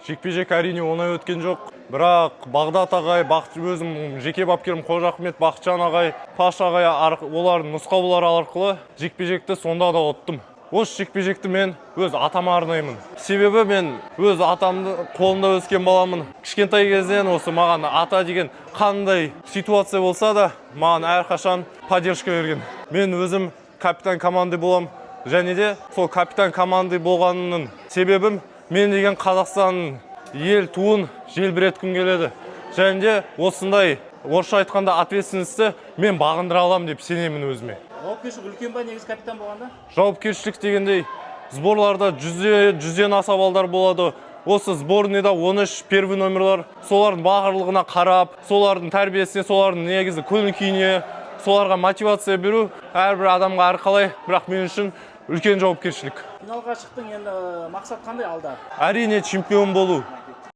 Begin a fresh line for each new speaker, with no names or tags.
Жекпе-жек, әрине, оңай өткен жоқ, бірақ Бағдат ағай, Бақыт, өзім жеке бапкерім Қожа Ахмет, Бақытжан ағай, Паш ағай, олардың нұсқаулары арқылы жекпе-жекті сонда да ұттым. Осы жекпе-жекті мен өз атама арнаймын, себебі мен өз атамды қолында өскен баламын. Кішкентай кезден осы маған ата деген қандай ситуация болса да, маған әрқашан поддержка берген. Мен өзім капитан команды болам және де сол капитан команды болғанының себебім мен деген Қазақстанның ел туын желбіреткім келеді және де осындай, орысша айтқанда, ответственностьті мен бағындыра аламын деп сенемін өзіме.
Жауапкершілік үлкен ба негізі капитан болғанда?
Жауапкершілік дегендей, сборларда 100-ден аса балдар болады. Осы сборныйда 13 первый номерлар, солардың барлығына қарап, солардың тәрбиесіне, солардың негізі көңіл күйіне, соларға мотивация беру әрбір адамға әрқалай, бірақ мен үшін үлкен жауапкершілік.
Финалға шықтың, енді мақсат қандай алда?
Әрине, чемпион болу.